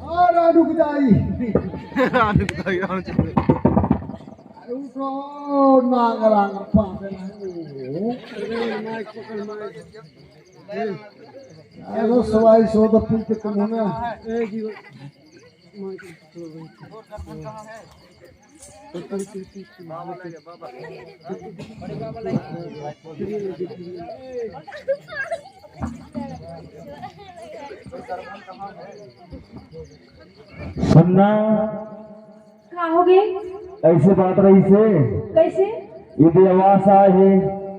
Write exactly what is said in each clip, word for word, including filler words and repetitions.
हाँ, रानू की दाई। रानू की दाई, रानू की दाई। अरे उठो, नागरांग पावे नहीं। अरे सवाई सो तो पीछे कम होना। सुनना। का हो गे? ऐसे बात रहिसे। कैसे? ये देवास आए हे।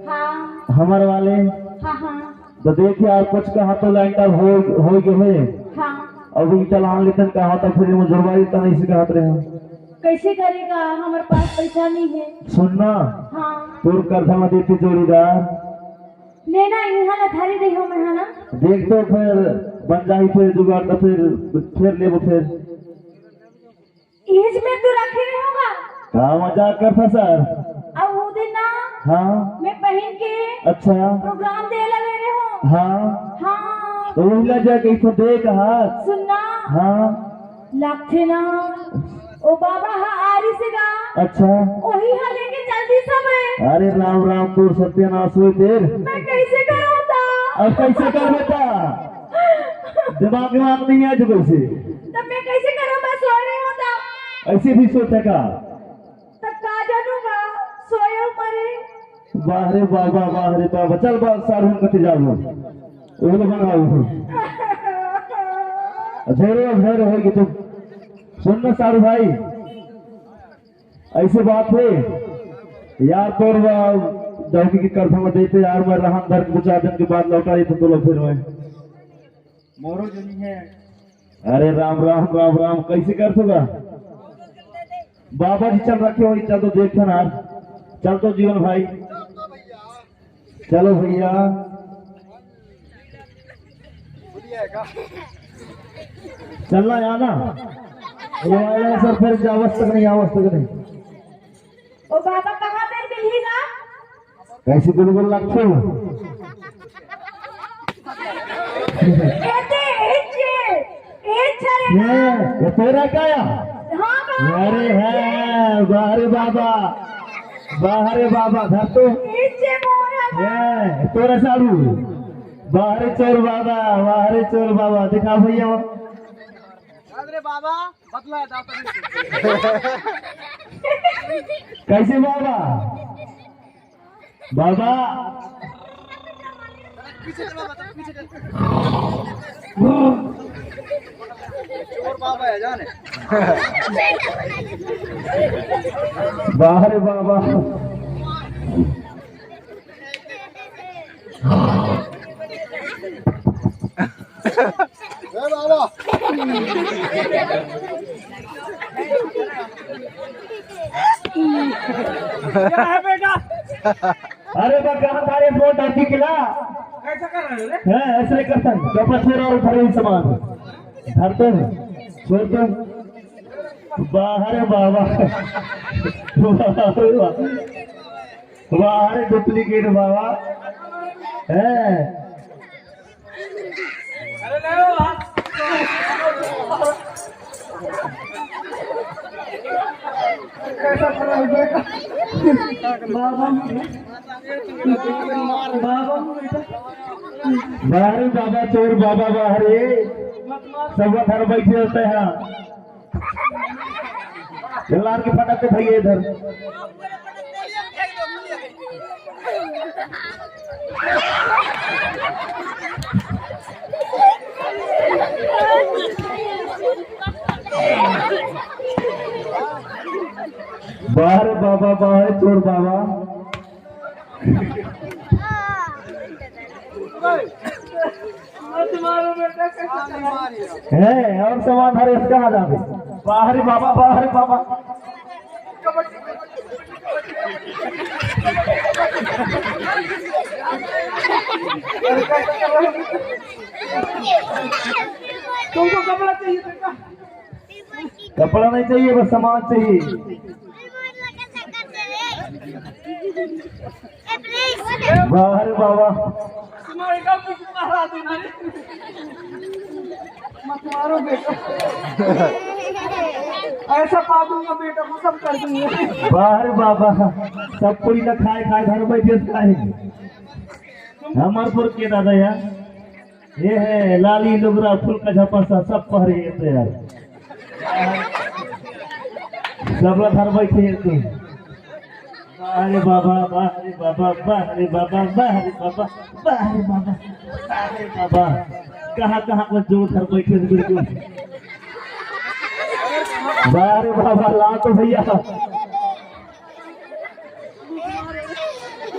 हाँ। हमर वाले। हाँ, हाँ। तो देख यार, कुछ कहा तो लैंटर हो, हो गए हे। हाँ। अब इनका लान लेतन कहा तो फिर मुझे जुड़वाई तो नहीं से कहत रहे। कैसे करेगा? हमारे पास पैसा नहीं है। सुनना। हाँ। तोर करधा में देते जोड़ीदार। लेना, इहाँ ला धरे रही हो मैं, है ना? देख तो फिर बन जाई फिर जुगाड़ तो फिर, फिर लेबो फिर। इहेज में तू रखे रहोगा? का मजाक करता सर? अब वो दिन ना, हाँ। मैं पहन के, अच्छा। प्रोग्राम दे लगे रहे हो। हाँ। हाँ। तो वही ला जाके इथो दे कहा। सुनना। हाँ। लगथे ना, ओ बाबा हा आरी से गा। अच्छा। वही हा लेके चल दी सब है। अरे राम राम, तोर सत्यानाश होय तेर। मैं कैसे करूँ ता? अब कैसे कर बेटा? दिमाग, दिमाग नहीं है जो कैसे? तब मैं कैसे करूँ? मैं सोय रही हूँ तब। ऐसे भी सोते का? तब का जानूंगा, सोए मरे। वाह रे बाबा, वाह रे बाबा। चल बा, सारू हम कति जाबो। ओहो बना ओहो। झेरो, झेरो होई कि तू। सुन ना सारू भाई, ऐसे बात है यार, तोर बा-, डौकी के करधा में देते यार, मैं रहन धर के बुचा दिन के बाद लौटा देते तो लोग फिर मैं। मोरो जनी है। अरे राम राम राम राम, कैसे करत होगा? बाबा जी चल रखे हो, चल तो देखते ना। चल तो जीवन भाई, चलो भैया, चलना यार ना। ये वाला सर फिर आवश्यक नहीं, आवश्यक नहीं। ओ बाबा, कहाँ पे मिलही गा? कैसे गुलगुल लगते हो? एते, एचे, एचे रे ये, ना। ये तोरा का या? हाँ, बाबा। अरे है, वाह रे बाबा, वाह रे बाबा, धर तो। एचे मोरा। ये, तोरा सारू। वाह रे चोर बाबा, वाह रे चोर बाबा, दिखा भैया। अरे बाबा। बदला है दाता जी। कैसे बाबा? बाबा। पीछे चलो, बाबा, पीछे चलो। चोर बाबा है, जाने। बाहर बाबा। ए बाबा। क्या है बेटा? अरे बा, कहाँ तारे फोन डाकी किला? कैसा कर रहे हो रे? हैं, ऐसे नहीं करता। कपड़ा छोड़ और उठा रही सामान। धरते हैं, छोड़ते हैं। बाहर है बाबा। बाहर है बाबा। वाह रे, डुप्लीकेट बाबा। हैं? अरे ले लो, हाँ। कैसा खड़ा हो गया? बाबा, बाबा। बाहर बाबा, चोर बाबा बाहर है। सब घर बैठे रहते हैं। लाल के फटाक के भैया इधर। बाहर बाबा, बाहर चोर बाबा। है, और सामान हरे इसका आ जावे। बाहर बाबा, बाहर बाबा। तुमको कपड़ा चाहिए बेटा? कपड़ा नहीं चाहिए, बस सामान चाहिए। वाह रे बाबा। तुम्हारे डॉक्टर को पहरा देना रे। मत मारो बेटा। ऐसा पा दूंगा बेटा को, सब कर दूंगा। वाह रे बाबा, सब पूरी ना खाए खाए घर बैठे खाए। हमार पर के दादा यार, ये है लाली लुगरा फूल का झपासा, सब पहरे ये तो यार। सब ला घर बैठे ये तो। वाह रे बाबा, वाह रे बाबा, वाह रे बाबा, वाह रे बाबा, वाह रे बाबा, वाह रे बाबा। कहाँ कहाँ को जो घर बैठे हैं बिल्कुल। वाह रे बाबा, ला तो भैया।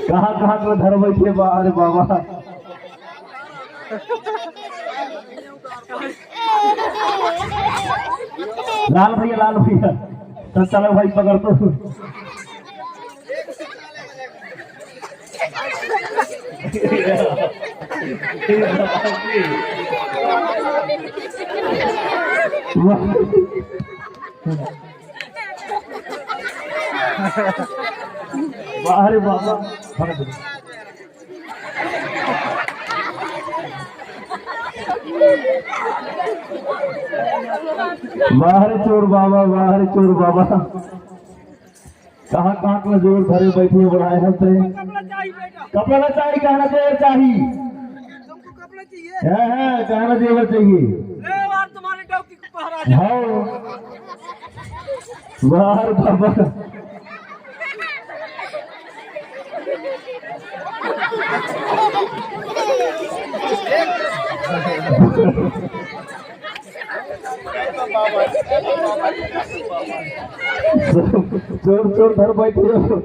कहाँ कहाँ को घर बैठे, वाह रे बाबा। लाल भैया, लाल भैया, तो चलो भाई पकड़ तो। वाह रे बाबा। वाह रे चोर बाबा, वाह रे चोर बाबा। कहाँ कहाँ का जोर धरे बैठे बढ़ाए हैं ते। कपड़ा चाहिए बेटा। कपड़ा ना चाहिए, कहना देवर चाहिए। तुमको कपड़ा चाहिए? हाँ, हाँ, कहना देवर चाहिए। ले यार, तुम्हारे डौकी को पहरा दे। हाँ। वाह रे बाबा। चोर चोर धर बैठे हो।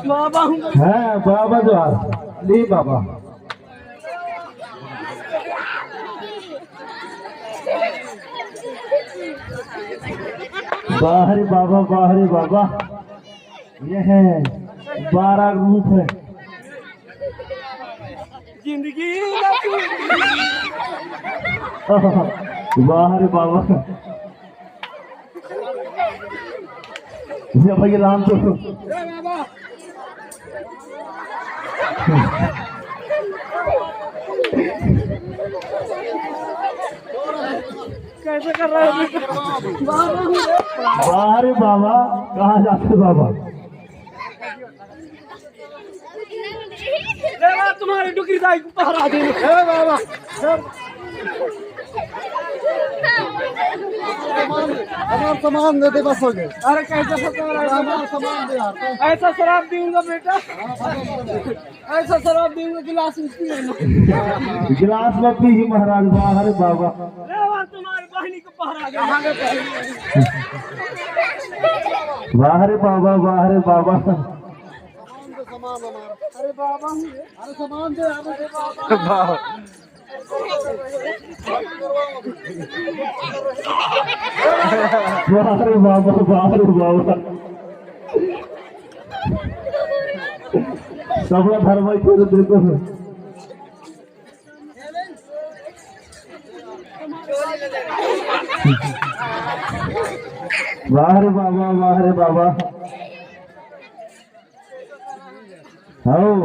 बाबा हूँ। हाँ बाबा जो आ, ले बाबा। वाह रे बाबा, वाह रे बाबा। ये है बारह रूप है। जिंदगी। वाह रे बाबा। ये भैया राम तो। कैसे कर रहा है? वाह रे बाबा, कहाँ जाते बाबा? ले बाबा, तुम्हारे डुकरी दाई को पहरा दे। ए बाबा, सर। हमारा सामान दे दे, बस हो गया। अरे कैसे पकड़ रहा है? हमारा सामान दे यार। ऐसा शराब दूंगा बेटा, ऐसा शराब दूंगा, गिलास में पी लेना। गिलास में पी ही महाराज, वाह रे बाबा। ले बाबा, तुम्हारी बहनी को पहरा दे। वाह रे बाबा, वाह रे बाबा। सामान दे, सामान हमारा। अरे बाबा, अरे सामान दे, अरे बाबा। वाह। वाह रे बाबा, वाह रे बाबा। सबला धरवाई को देखो। वाह रे बाबा, वाह रे बाबा। हाँ।